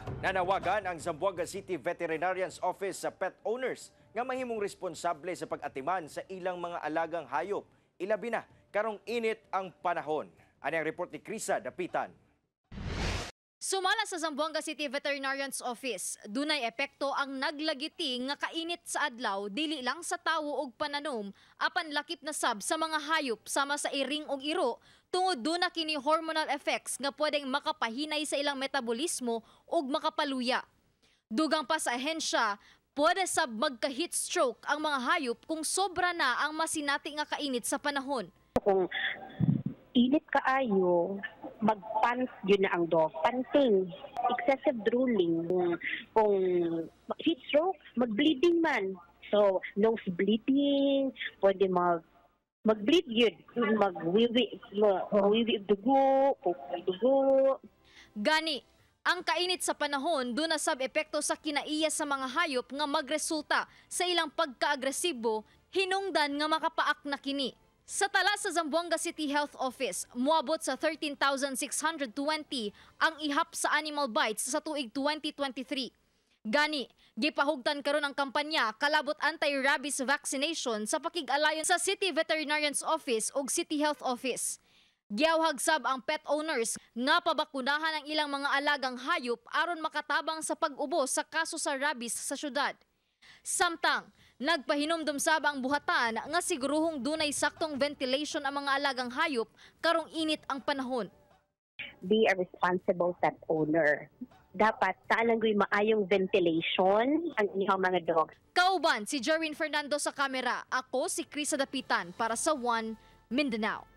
Nanawagan ang Zamboanga City Veterinarian's Office sa pet owners nga mahimong responsable sa pag-atiman sa ilang mga alagang hayop. Ilabi na karong init ang panahon. Ani ang report ni Krisa Dapitan. Sumala sa Zamboanga City Veterinarian's Office, dunay epekto ang naglagiti nga kainit sa adlaw dili lang sa tawo ug pananom apan lakip na sab sa mga hayop sama sa iring ug iro tungod duna kini hormonal effects nga pwedeng makapahinay sa ilang metabolismo ug makapaluya. Dugang pa sa ahensya, pwede sab magka-heat stroke ang mga hayop kung sobra na ang masinati nga kainit sa panahon. Kung init kaayo, magpant gyud na ang dog. Panting, excessive drooling. Kung heat stroke, mag-bleeding man. So, nose bleeding, pwede mag-bleed gyud, magwiwi, magwiwi og dugo, pupong dugo. Gani, ang kainit sa panahon duna sab epekto sa kinaiya sa mga hayop nga magresulta sa ilang pagkaagresibo, hinungdan nga makapaak na kini. Sa tala sa Zamboanga City Health Office, moabot sa 13,620 ang ihap sa animal bites sa tuig 2023. Gani, gipahugtan karon ang kampanya kalabot anti-rabies vaccination sa pakig-alayon sa City Veterinarian's Office ug City Health Office. Giawhag sab ang pet owners nga pabakunahan ang ilang mga alagang hayop aron makatabang sa pag-ubos sa kaso sa rabies sa syudad. Samtang, nagpahinumdum sab ang buhatan nga siguruhong dunay saktong ventilation ang mga alagang hayop karong init ang panahon. Be a responsible pet owner. Dapat taan lang maayong ventilation ang inyong mga dogs. Kauban si Jerwin Fernando sa kamera. Ako si Krisa Dapitan para sa One Mindanao.